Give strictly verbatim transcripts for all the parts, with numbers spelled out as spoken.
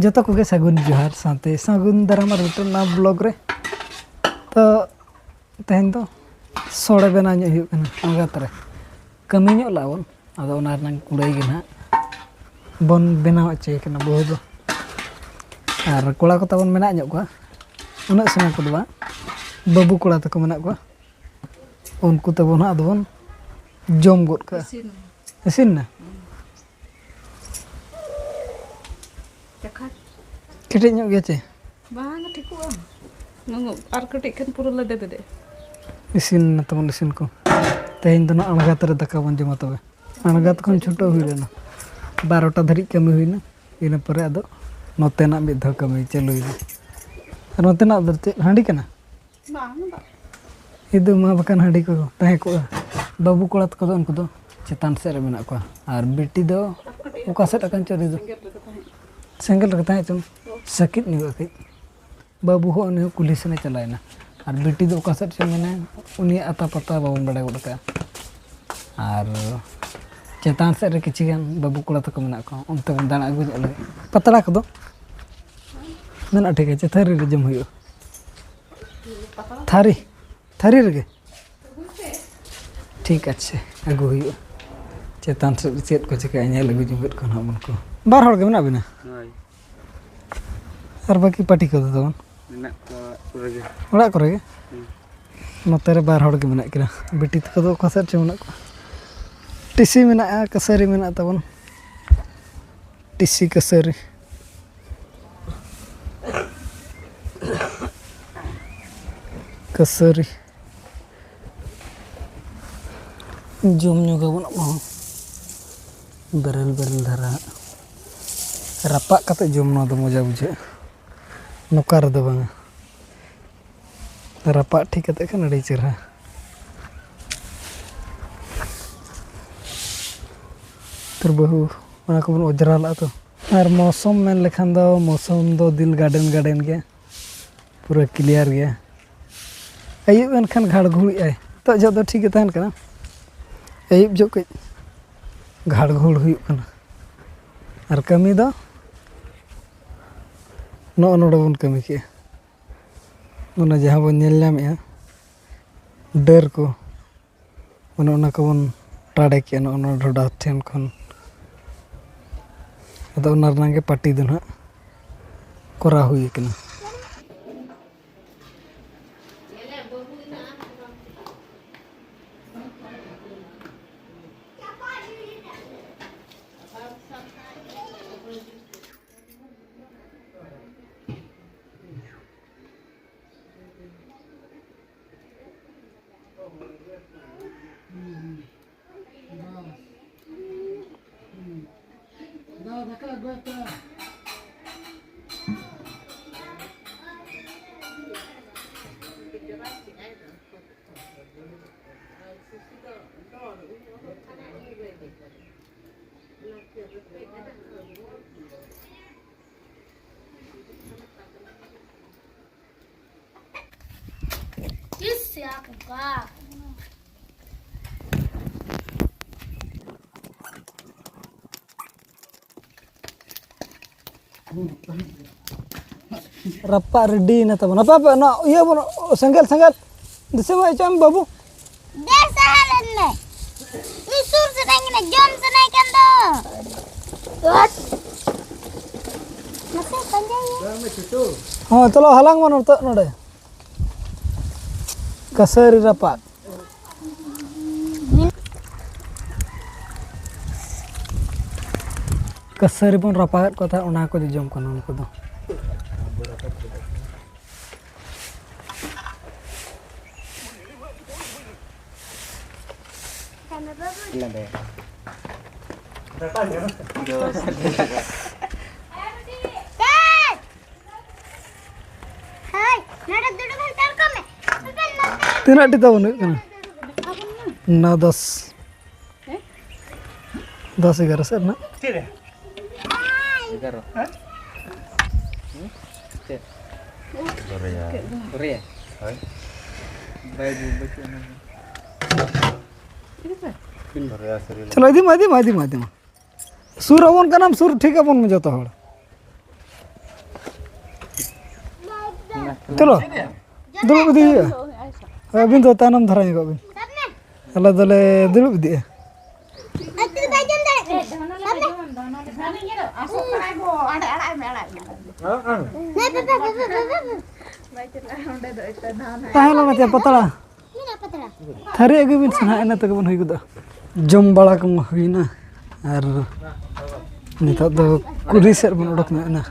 ᱡᱚᱛᱚ ᱠᱚᱜᱮ ᱥᱟᱹᱜᱩᱱ ᱡᱚᱦᱟᱨ ᱥᱟᱶᱛᱮ ᱥᱟᱹᱜᱩᱱ ᱫᱟᱨᱟᱢ ᱟᱨ ᱢᱤᱫᱴᱮᱱ ᱱᱟᱣᱟ ᱵᱞᱚᱜ ᱨᱮ᱾ ᱛᱚ ᱛᱮᱦᱮᱧ ᱫᱚ ᱥᱚᱲᱮ ᱵᱮᱱᱟᱣ ᱧᱚᱜ ᱦᱩᱭᱩᱜ ᱠᱟᱱᱟ ᱟᱬᱜᱟᱛ ᱨᱮ᱾ ᱠᱟᱹᱢᱤ ᱧᱚᱜ ᱞᱟᱜ ᱵᱚᱱ, ᱟᱫᱚ ᱚᱱᱟ ᱨᱮᱱᱟᱜ ᱠᱩᱲᱟᱹᱭ ᱜᱮ ᱱᱟᱦᱟᱜ ᱵᱚᱱ ᱵᱮᱱᱟᱣ ᱦᱚᱪᱚᱭᱮ ᱠᱟᱱᱟ ᱵᱟᱹᱦᱩ ᱫᱚ᱾ ᱟᱨ ᱠᱚᱲᱟ ᱠᱚ ᱛᱟᱵᱚᱱ ᱢᱮᱱᱟᱜ ᱧᱚᱜ ᱠᱚᱣᱟ, ᱩᱱᱟᱹᱜ ᱥᱟᱸᱜᱮ ᱠᱚᱫᱚ ᱵᱟᱝ, ᱵᱟᱹᱵᱩ ᱠᱚᱲᱟ ᱛᱟᱠᱚ ᱢᱮᱱᱟᱜ ᱠᱚᱣᱟ᱾ ᱩᱱᱠᱩ ᱛᱟᱵᱚᱱ ᱦᱟᱸᱜ ᱟᱫᱚ ᱵᱚᱱ ᱡᱚᱢ ᱜᱚᱫ ᱠᱟᱜᱼᱟ᱾ ᱤᱥᱤᱱ᱾ ᱤᱥᱤᱱ ᱱᱟ? ᱪᱟᱠᱷᱟ᱾ ᱠᱮᱴᱮᱡ ᱧᱚᱜ ᱜᱮᱭᱟ ᱪᱮ? ᱵᱟᱝ ᱴᱷᱤᱠᱚᱜᱼᱟ᱾ ᱱᱩᱱᱟᱹᱜ ᱟᱨ ᱠᱟᱹᱴᱤᱡ ᱠᱷᱟᱱ ᱯᱩᱨᱟᱹ ᱞᱮᱫᱮ ᱵᱮᱫᱮ᱾ ᱤᱥᱤᱱ ᱱᱟ ᱛᱟᱵᱚᱱ ᱤᱥᱤᱱ ᱠᱚ᱾ ᱛᱮᱦᱮᱧ ᱫᱚ ᱱᱟᱜ ᱟᱬᱜᱟᱛ ᱨᱮ ᱫᱟᱠᱟ ᱵᱚᱱ ᱡᱚᱢᱟ ᱛᱚᱵᱮ᱾ ᱟᱬᱜᱟᱛ ᱠᱷᱚᱱ ᱪᱷᱩᱴᱟᱹᱣ ᱦᱩᱭ ᱞᱮᱱᱟ᱾ ᱵᱟᱨᱚᱴᱟ ᱫᱷᱟᱹᱨᱤᱡ ᱠᱟᱹᱢᱤ ᱦᱩᱭᱱᱟ᱾ ᱤᱱᱟᱹ ᱯᱚᱨᱮ ᱟᱫᱚ ᱱᱚᱛᱮᱱᱟᱜ ᱢᱤᱫ ᱫᱷᱟᱣ ᱠᱟᱹᱢᱤ ᱪᱟᱹᱞᱩᱭᱮᱱᱟ᱾ ᱟᱨ ᱱᱚᱛᱮᱱᱟᱜ ᱫᱚ ᱪᱮᱫ ᱦᱟᱺᱰᱤ ᱠᱟᱱᱟ? ᱵᱟᱝ, ᱫᱟᱜ᱾ ᱤᱫᱩ ᱢᱟ ᱵᱟᱠᱷᱟᱱ ᱦᱟᱺᱰᱤ ᱠᱚ ᱛᱟᱦᱮᱸ ᱠᱚᱜᱼᱟ᱾ ᱵᱟᱹᱵᱩ ᱠᱚᱲᱟ ᱛᱟᱠᱚ ᱫᱚ ᱩᱱᱠᱩ ᱫᱚ ᱪᱮᱛᱟᱱ ᱥᱮᱫ ᱨᱮ ᱢᱮᱱᱟᱜ ᱠᱚᱣᱟ᱾ ᱟᱨ ᱵᱤᱴᱤ ᱫᱚ ᱚᱠᱟ ᱥᱮᱫ ᱟᱠᱟᱱ ᱪᱚ ᱩᱱᱤ ᱫᱚ? ᱥᱮᱸᱜᱮᱞ ᱨᱮᱠᱚ ᱛᱟᱦᱮᱸ᱾ ᱥᱮᱸᱜᱮᱞ ᱨᱮᱠᱚ ᱛᱟᱦᱮᱸ ᱪᱚᱝ, ᱥᱟᱹᱠᱤᱫ ᱧᱚᱜᱚᱜᱼᱟ ᱠᱟᱹᱡ᱾ ᱵᱟᱹᱵᱩ ᱦᱚᱸ ᱩᱱᱤ ᱦᱚᱸ ᱠᱩᱞᱦᱤ ᱥᱮᱱᱮ ᱪᱟᱞᱟᱣᱮᱱᱟ᱾ ᱟᱨ ᱵᱤᱴᱤ ᱫᱚ ᱚᱠᱟ ᱥᱮᱫ ᱪᱚ ᱢᱮᱱᱟᱭ, ᱩᱱᱤᱭᱟᱜ ᱟᱛᱟ ᱯᱟᱛᱟ ᱵᱟᱵᱚᱱ ᱵᱟᱲᱟᱭ ᱜᱚᱫ ᱠᱟᱜᱼᱟ᱾ ᱟᱨ ᱪᱮᱛᱟᱱ ᱥᱮᱫ ᱨᱮ ᱠᱤᱪᱷᱩ ᱜᱟᱱ ᱵᱟᱹᱵᱩ ᱠᱚᱲᱟ ᱛᱟᱠᱚ ᱢᱮᱱᱟᱜ ᱠᱚᱣᱟ, ᱚᱱᱛᱮ ᱵᱚᱱ ᱫᱟᱬᱟ ᱟᱹᱜᱩ ᱧᱚᱜ ᱞᱮᱜᱮ᱾ ᱯᱟᱛᱲᱟ ᱠᱚᱫᱚ ᱢᱮᱱᱟᱜᱼᱟ, ᱴᱷᱤᱠ ᱟᱪᱷᱮ, ᱛᱷᱟᱹᱨᱤ ᱨᱮ ᱡᱚᱢ ᱦᱩᱭᱩᱜᱼᱟ᱾ ᱛᱷᱟᱹᱨᱤ, ᱛᱷᱟᱹᱨᱤ ᱨᱮᱜᱮ᱾ ᱴᱷᱤᱠ ᱟᱪᱷᱮ, ᱟᱹᱜᱩ ᱦᱩᱭᱩᱜᱼᱟ᱾ ᱪᱮᱛᱟᱱ ᱥᱮᱫ ᱨᱮ ᱪᱮᱫ ᱠᱚ ᱪᱤᱠᱟᱹᱜᱼᱟ, ᱧᱮᱞ ᱟᱹᱜᱩ ᱡᱚᱝ ᱠᱚ ᱱᱟᱦᱟᱜ ᱵᱚᱱ ᱠᱚ᱾ ᱵᱟᱨ ᱦᱚᱲ ᱜᱮ ᱢᱮᱱᱟᱜ ᱵᱤᱱᱟ? ᱦᱳᱭ᱾ ᱟᱨ ᱵᱟᱹᱠᱤ ᱯᱟᱹᱴᱤ ᱠᱚᱫᱚ ᱛᱟᱵᱚᱱ? ᱢᱮᱱᱟᱜ ᱠᱚᱣᱟ ᱚᱲᱟᱜ ᱠᱚᱨᱮ ᱜᱮ᱾ ᱚᱲᱟᱜ ᱠᱚᱨᱮ ᱜᱮ? ᱦᱩᱸ᱾ ᱱᱚᱛᱮ ᱨᱮ ᱵᱟᱨ ᱦᱚᱲ ᱜᱮ ᱢᱮᱱᱟᱜ ᱠᱤᱱᱟ᱾ ᱵᱤᱴᱤ ᱛᱟᱠᱚ ᱫᱚ ᱚᱠᱟ ᱥᱮᱫ ᱪᱚ ᱢᱮᱱᱟᱜ ᱠᱚᱣᱟ᱾ ᱴᱤᱥᱤ ᱢᱮᱱᱟᱜᱼᱟ, ᱠᱟᱹᱥᱟᱹᱨᱤ ᱢᱮᱱᱟᱜ ᱛᱟᱵᱚᱱ᱾ ᱴᱤᱥᱤ ᱠᱟᱹᱥᱟᱹᱨᱤ᱾ ᱠᱟᱹᱥᱟᱹᱨᱤ᱾ ᱡᱚᱢ ᱧᱩ ᱜᱮᱵᱚᱱ ᱟᱵᱚ ᱦᱚᱸ᱾ ᱵᱮᱨᱮᱞ ᱵᱮᱨᱮᱞ ᱫᱷᱟᱨᱟ᱾ ᱨᱟᱯᱟᱜ ᱠᱟᱛᱮ ᱡᱚᱢ ᱱᱚᱣᱟ ᱫᱚ ᱢᱚᱡᱟ ᱵᱩᱡᱷᱟᱹᱜᱼᱟ᱾ ᱱᱚᱠᱟ ᱨᱮᱫᱚ ᱵᱟᱝᱟ᱾ ᱨᱟᱯᱟᱜ ᱴᱷᱤᱠ ᱠᱟᱛᱮ ᱠᱷᱟᱱ ᱟᱹᱰᱤ ᱪᱮᱨᱦᱟ᱾ ᱛᱚᱨ ᱵᱟᱹᱦᱩ, ᱚᱱᱟ ᱠᱚᱵᱚᱱ ᱚᱡᱽᱨᱟ ᱞᱟᱜᱼᱟ ᱛᱚ᱾ ᱟᱨ ᱢᱳᱥᱚᱢ ᱢᱮᱱ ᱞᱮᱠᱷᱟᱱ ᱫᱚ, ᱢᱳᱥᱚᱢ ᱫᱚ ᱫᱤᱞ ᱜᱟᱨᱰᱮᱱ ᱜᱟᱨᱰᱮᱱ ᱜᱮ, ᱯᱩᱨᱟᱹ ᱠᱞᱤᱭᱟᱨ ᱜᱮᱭᱟ᱾ ᱟᱹᱭᱩᱵ ᱮᱱᱠᱷᱟᱱ ᱜᱷᱟᱲ ᱜᱷᱩᱲᱮᱜᱼᱟᱭ᱾ ᱱᱤᱛᱚᱜ ᱡᱚᱦᱚᱜ ᱫᱚ ᱴᱷᱤᱠ ᱜᱮ ᱛᱟᱦᱮᱱ ᱠᱟᱱᱟ, ᱟᱹᱭᱩᱵ ᱡᱚᱦᱚᱜ ᱠᱟᱹᱡ ᱜᱷᱟᱲ ᱜᱷᱩᱲ ᱦᱩᱭᱩᱜ ᱠᱟᱱᱟ᱾ ᱟᱨ ᱠᱟᱹᱢᱤ ᱫᱚ ᱱᱚᱜᱼᱚ ᱱᱚᱰᱮ ᱵᱚᱱ ᱠᱟᱹᱢᱤ ᱠᱮᱜᱼᱟ᱾ ᱚᱱᱟ ᱡᱟᱦᱟᱸ ᱵᱚᱱ ᱧᱮᱞ ᱧᱟᱢᱮᱜᱼᱟ, ᱰᱟᱹᱨ ᱠᱚ, ᱚᱱᱮ ᱚᱱᱟ ᱠᱚᱵᱚᱱ ᱴᱟᱲᱮ ᱠᱮᱜᱼᱟ ᱱᱚᱜᱼᱚ ᱱᱚᱣᱟ ᱰᱷᱚᱰᱟ ᱴᱷᱮᱱ ᱠᱷᱚᱱ᱾ ᱟᱫᱚ ᱚᱱᱟ ᱨᱮᱱᱟᱜ ᱜᱮ ᱯᱟᱹᱴᱤ ᱫᱚ ᱱᱟᱦᱟᱜ ᱠᱚᱨᱟᱣ ᱦᱩᱭ ᱠᱟᱱᱟ᱾ ᱨᱟᱯᱟᱜ ᱨᱮᱰᱤᱭᱮᱱᱟ ᱛᱟᱵᱚᱱ᱾ ᱦᱟᱯᱮ, ᱦᱟᱯᱮ, ᱱᱚᱣᱟ ᱤᱭᱟᱹ ᱵᱚᱱ, ᱥᱮᱸᱜᱮᱞ, ᱥᱮᱸᱜᱮᱞ᱾ ᱫᱤᱥᱟᱹ ᱢᱟ ᱦᱚᱪᱚᱭ ᱢᱮ, ᱵᱟᱹᱵᱩ᱾ ᱫᱮ, ᱥᱟᱦᱟ ᱞᱮᱱ ᱢᱮ᱾ ᱩᱱᱤ ᱥᱩᱨ ᱥᱟᱱᱟᱧ ᱠᱟᱱᱟ, ᱡᱚᱢ ᱥᱟᱱᱟᱭ ᱠᱟᱱ ᱫᱚ᱾ ᱢᱟᱥᱮ ᱯᱟᱸᱡᱟᱭᱮᱭᱟ᱾ ᱦᱚᱸ, ᱪᱚᱞᱚ, ᱦᱟᱞᱟᱝ ᱢᱟ ᱱᱤᱛᱚᱜ ᱱᱚᱰᱮ᱾ ᱠᱟᱹᱥᱟᱹᱨᱤ ᱨᱟᱯᱟᱜ᱾ ᱠᱟᱹᱥᱟᱹᱨᱤ ᱵᱚᱱ ᱨᱟᱯᱟᱜᱮᱫ ᱠᱚ ᱛᱟᱦᱮᱸᱫ, ᱚᱱᱟ ᱠᱚ ᱡᱚᱡᱚᱢ ᱠᱟᱱᱟ ᱩᱱᱠᱩ ᱫᱚ᱾ ᱛᱤᱱᱟᱹᱜ ᱴᱤ ᱛᱟᱵᱚᱱ ᱦᱩᱭᱩᱜ ᱠᱟᱱᱟ? ᱱᱚ ᱫᱚᱥ᱾ ᱫᱚᱥ ᱮᱜᱟᱨᱚ ᱥᱮᱫ ᱨᱮᱱᱟᱜ᱾ ᱮᱜᱟᱨᱚ᱾ ᱦᱮᱸ? ᱪᱮᱫ? ᱫᱚᱨᱭᱟ᱾ ᱫᱚᱨᱭᱟ? ᱦᱳᱭ᱾ ᱵᱟᱭ ᱵᱩ-, ᱵᱟᱹᱪᱩᱜ ᱟᱱᱟ᱾ ᱫᱚᱨᱭᱟ ᱥᱟᱹᱨᱤ ᱪᱚᱞᱚ, ᱤᱫᱤ ᱢᱟ, ᱤᱫᱤ ᱢᱟ, ᱤᱫᱤ ᱢᱟ, ᱤᱫᱤ ᱢᱟ᱾ ᱥᱩᱨ ᱟᱵᱚᱱ ᱠᱟᱱᱟᱢ, ᱥᱩᱨ ᱴᱷᱤᱠ ᱟᱵᱚᱱ ᱢᱮ ᱡᱚᱛᱚ ᱦᱚᱲ᱾ ᱪᱚᱞᱚ, ᱫᱩᱲᱩᱵ ᱤᱫᱤ ᱦᱩᱭᱩᱜᱼᱟ᱾ ᱦᱳᱭ, ᱟᱹᱵᱤᱱ ᱫᱚ ᱛᱟᱭᱱᱚᱢ ᱫᱷᱟᱨᱟ ᱧᱚᱜᱚᱜ ᱵᱤᱱ᱾ ᱟᱞᱮ ᱫᱚᱞᱮ ᱫᱩᱲᱩᱵ ᱤᱫᱤᱜᱼᱟ᱾ ᱛᱟᱦᱮᱸ ᱞᱮᱱᱟ ᱪᱮ ᱯᱟᱛᱲᱟ? ᱛᱷᱟᱹᱨᱤ ᱟᱹᱜᱩᱭ ᱵᱤᱱ ᱥᱮ ᱱᱟᱦᱟᱜ, ᱤᱱᱟᱹ ᱛᱮᱜᱮ ᱵᱚᱱ ᱦᱩᱭ ᱜᱚᱫᱚᱜᱼᱟ᱾ ᱡᱚᱢ ᱵᱟᱲᱟ ᱠᱚᱢᱟ ᱦᱩᱭᱱᱟ, ᱟᱨ ᱱᱤᱛᱚᱜ ᱫᱚ ᱠᱩᱞᱦᱤ ᱥᱮᱫ ᱵᱚᱱ ᱚᱰᱚᱠ ᱧᱚᱜ ᱮᱱᱟ᱾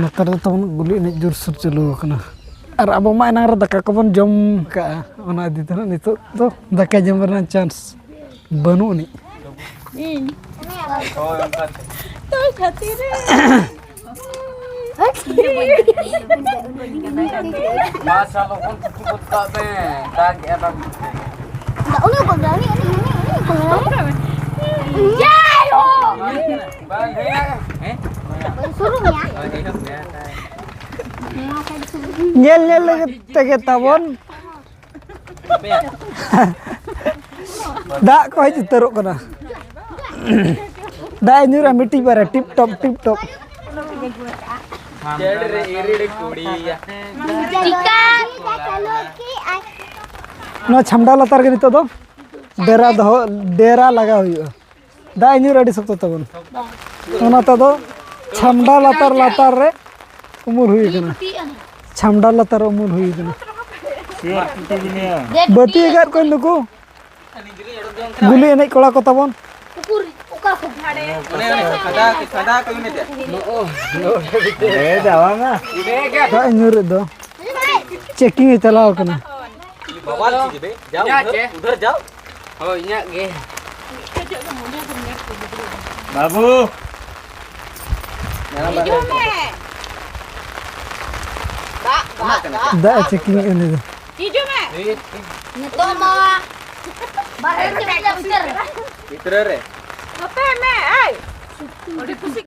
ᱱᱚᱛᱮ ᱨᱮ ᱛᱟᱵᱚᱱ ᱜᱩᱞᱤ ᱮᱱᱮᱡ ᱡᱳᱨᱥᱳᱨ ᱪᱟᱹᱞᱩ ᱟᱠᱟᱱᱟ, ᱟᱨ ᱟᱵᱚ ᱢᱟ ᱮᱱᱟᱝ ᱨᱮ ᱫᱟᱠᱟ ᱠᱚᱵᱚᱱ ᱡᱚᱢ ᱠᱟᱜᱼᱟ, ᱚᱱᱟ ᱤᱫᱤ ᱛᱮ ᱱᱤᱛᱚᱜ ᱫᱚ ᱫᱟᱠᱟ ᱡᱚᱢ ᱨᱮᱱᱟᱜ ᱪᱟᱱᱥ ᱵᱟᱹᱱᱩᱜ ᱟᱹᱱᱤᱡ᱾ ᱤᱧ᱾ ᱦᱳᱭ, ᱚᱱᱠᱟ ᱛᱮ᱾ ᱛᱚ ᱠᱷᱟᱹᱛᱤᱨ ᱨᱮ᱾ ᱢᱟ, ᱥᱟᱞ ᱦᱚᱯᱚᱱ, ᱪᱩᱯᱩ ᱜᱚᱫ ᱠᱟᱜ ᱢᱮ᱾ ᱫᱟᱜ ᱮᱜᱼᱟ, ᱫᱟᱜ᱾ ᱩᱱᱤ ᱚᱠᱚᱭ ᱠᱟᱱᱟᱭ? ᱩᱱᱤ, ᱩᱱᱤ, ᱩᱱᱤ ᱚᱠᱚᱭ ᱠᱟᱱᱟᱭ? ᱵᱟᱝ ᱦᱮᱸ᱾ ᱦᱮᱸ? ᱥᱩᱨᱩ ᱢᱮᱭᱟ᱾ ᱧᱮᱞ, ᱧᱮᱞ ᱞᱟᱹᱜᱤᱫ ᱛᱮᱜᱮ ᱛᱟᱵᱚᱱ᱾ ᱫᱟᱜ ᱠᱚ ᱦᱮᱡ ᱩᱛᱟᱹᱨᱚᱜ ᱠᱟᱱᱟ᱾ ᱫᱟᱜ ᱮ ᱧᱩᱨᱟ ᱢᱤᱫᱴᱤᱡ ᱵᱟᱨᱭᱟ, ᱴᱤᱯ ᱴᱚᱯ, ᱴᱤᱯ ᱴᱚᱯ᱾ ᱪᱮᱲ ᱨᱮ ᱤᱨᱤᱲ ᱠᱩᱲᱤᱭᱟ᱾ ᱪᱤᱠᱟ? ᱱᱚᱣᱟ ᱪᱷᱟᱢᱰᱟ ᱞᱟᱛᱟᱨ ᱜᱮ ᱱᱤᱛᱚᱜ ᱫᱚ ᱰᱮᱨᱟ ᱫᱚᱦᱚ, ᱰᱮᱨᱟ ᱞᱟᱜᱟᱣ ᱦᱩᱭᱩᱜᱼᱟ᱾ ᱫᱟᱜ ᱮ ᱧᱩᱨ ᱟᱹᱰᱤ ᱥᱚᱠᱛᱚ ᱛᱟᱵᱚᱱ᱾ ᱚᱱᱟ ᱛᱮᱫᱚ ᱪᱷᱟᱢᱰᱟ ᱞᱟᱛᱟᱨ ᱞᱟᱛᱟᱨ ᱨᱮ ᱩᱢᱩᱞ ᱦᱩᱭ ᱠᱟᱱᱟ᱾ ᱪᱷᱟᱢᱰᱟ ᱞᱟᱛᱟᱨ ᱨᱮ ᱩᱢᱩᱞ ᱦᱩᱭ ᱠᱟᱱᱟ᱾ ᱵᱟᱹᱛᱤ ᱮᱜᱟᱨ ᱠᱚ ᱱᱩᱠᱩ ᱜᱩᱞᱤ ᱮᱱᱮᱡ ᱠᱚᱲᱟ ᱠᱚ ᱛᱟᱵᱚᱱ᱾ ᱩᱠᱩᱨ, ᱚᱠᱟ ᱠᱷᱚᱱ? ᱚᱱᱮ, ᱚᱱᱮ, ᱠᱷᱟᱫᱟ, ᱠᱷᱟᱫᱟ ᱠᱚ ᱢᱮᱛᱟᱜᱼᱟ᱾ ᱫᱟᱜ ᱮ ᱧᱩᱨᱮᱫ ᱫᱚ᱾ ᱪᱮᱠᱤᱝ ᱮ ᱪᱟᱞᱟᱣ ᱠᱟᱱᱟ᱾ ᱵᱟᱵᱟ ᱪᱮᱫ ᱵᱮ? ᱡᱟᱣ ᱤᱧᱟᱹᱜ ᱩᱫᱷᱟᱹᱨ, ᱪᱮ? ᱩᱫᱷᱟᱹᱨ ᱡᱟᱣ᱾ ᱦᱳᱭ, ᱤᱧᱟᱹᱜ ᱜᱮ᱾ ᱵᱟᱹᱵᱩ᱾ ᱦᱤᱡᱩᱜ ᱢᱮ᱾ ᱫᱟᱜ, ᱫᱟᱜ, ᱫᱟᱜ ᱮ ᱪᱮᱠᱤᱝ ᱮᱫ ᱩᱱᱤ ᱫᱚ᱾ ᱦᱤᱡᱩᱜ ᱢᱮ᱾ ᱱᱤᱛᱚᱜ ᱢᱟ ᱵᱟᱨᱦᱮ ᱨᱮ ᱪᱮᱫ ᱞᱮᱠᱟ ᱩᱛᱟᱹᱨ? ᱵᱷᱤᱛᱨᱤ ᱨᱮ᱾ ᱱᱚᱛᱮ ᱢᱮ, ᱮᱭ᱾ ᱟᱹᱰᱤ ᱠᱩᱥᱤ᱾